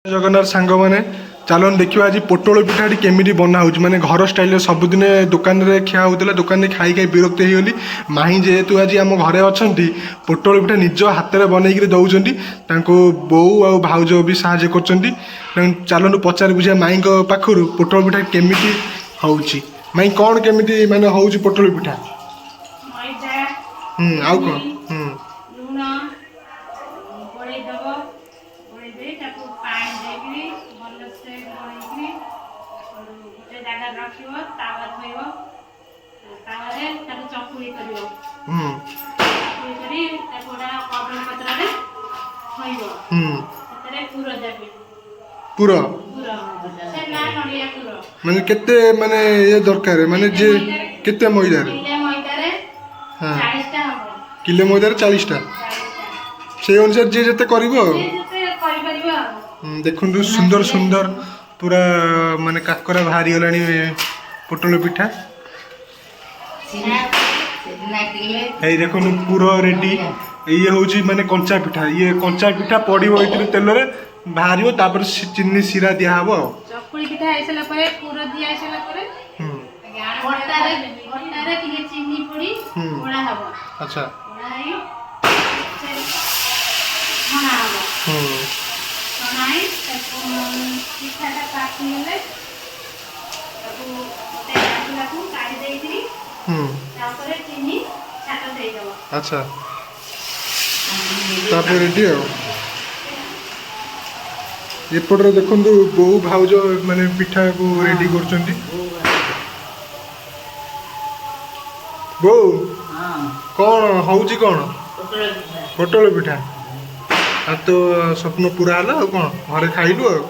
ଜଗନ୍ନାଥ ସାଙ୍ଗମାନେ, ଚାଲନ୍ତୁ ଦେଖିବା ଆଜି ପୋଟଳ ପିଠାଟି କେମିତି ବନା ହେଉଛି। ମାନେ ଘର ଷ୍ଟାଇଲରେ ସବୁଦିନେ ଦୋକାନରେ ଖିଆ ହେଉଥିଲା, ଦୋକାନରେ ଖାଇ ଖାଇ ବିରକ୍ତ ହେଇଗଲି। ମାଇଁ ଯେହେତୁ ଆଜି ଆମ ଘରେ ଅଛନ୍ତି, ପୋଟଳ ପିଠା ନିଜ ହାତରେ ବନେଇକିରି ଦେଉଛନ୍ତି। ତାଙ୍କୁ ବୋଉ ଆଉ ଭାଉଜ ବି ସାହାଯ୍ୟ କରୁଛନ୍ତି। ତେଣୁ ଚାଲନ୍ତୁ ପଚାରି ବୁଝିବା ମାଇଁଙ୍କ ପାଖରୁ ପୋଟଳ ପିଠା କେମିତି ହେଉଛି। ମାଇଁ, କ'ଣ କେମିତି ମାନେ ହେଉଛି ପୋଟଳ ପିଠା? ମଇଦା। ଆଉ କ'ଣ? ଲୁଣ ଗୋଳେଇ ଦବ। ଗୋଳେଇ ଦେଇ ତାକୁ ପାଣି ଦେଇକିରି ଭଲସେ ଗୋଳେଇକିରି ଗୋଟେ ଜାଗାରେ ରଖିବ। ତାୱା ଥୋଇବ, ତାୱାରେ ତାକୁ ଚକୁଳି କରିବ। ଚକୁଳି କରି ତାକୁ ଗୋଟେ କଦଳୀ ପତ୍ରରେ ଥୋଇବ। ସେଥିରେ ପୁର ଦେବେ। ପୁର? ପୁର, ଛେନା, ନଡ଼ିଆ ପୁର। ମାନେ କେତେ ମାନେ ଇଏ ଦରକାର, ମାନେ ଯେ କେତେ ମଇଦାରେ? କିଲେ ମଇଦାରେ 40ଟା ହବ। କିଲେ ମଇଦାରେ 40ଟା? 40ଟା। ସେଇ ଅନୁସାରେ ଯିଏ ଯେତେ କରିବ ଆଉ। ଯିଏ ଯେତେ କରିପାରିବ ଆଉ। ଦେଖନ୍ତୁ, ସୁନ୍ଦର ସୁନ୍ଦର ପୁରା ମାନେ କାକରା ବାହାରିଗଲାଣି ପୋଟଳ ପିଠା। ଏଇ ଦେଖନ୍ତୁ, ପୁର ରେଡି। ଇଏ ହେଉଛି ମାନେ କଞ୍ଚା ପିଠା। ଇଏ କଞ୍ଚା ପିଠା ପଡ଼ିବ ଏଥିରେ, ତେଲରେ ବାହାରିବ, ତାପରେ ଚିନି ଶିରା ଦିଆହବ ଆଉ। ଚକୁଳି ପିଠା ହେଇସାରିଲା ପରେ, ପୁର ଦିଆ ହେଇସାରିଲା ପରେ ଅଟାରେ ଅଟାରେ ଟିକେ ଚିନି ପଡି ଗୋଳା ହବ। ଗୋଳା ହେଇ ସେ ଛଣା ହବ। ଛଣା ହେଇ ତାକୁ ପିଠାଟା ପାଚିଗଲେ ତାକୁ ଗୋଟେ ଗାଜୁଲାକୁ କାଢି ଦେଇକିରି ତାପରେ ଚିନି ଛାଟ ଦେଇଦବ। ଆଚ୍ଛା, ତାପରେ ରେଡି। ଆଉ ଏପଟରେ ଦେଖନ୍ତୁ, ବୋଉ ଭାଉଜ ମାନେ ପିଠାକୁ ରେଡି କରୁଛନ୍ତି। ବୋଉ, କ'ଣ ହଉଛି? କ'ଣ ପୋଟଳ ପିଠା? ଆଉ ତୋ ସ୍ୱପ୍ନ ପୁରା ହେଲା, ଆଉ କ'ଣ, ଘରେ ଖାଇଲୁ ଆଉ।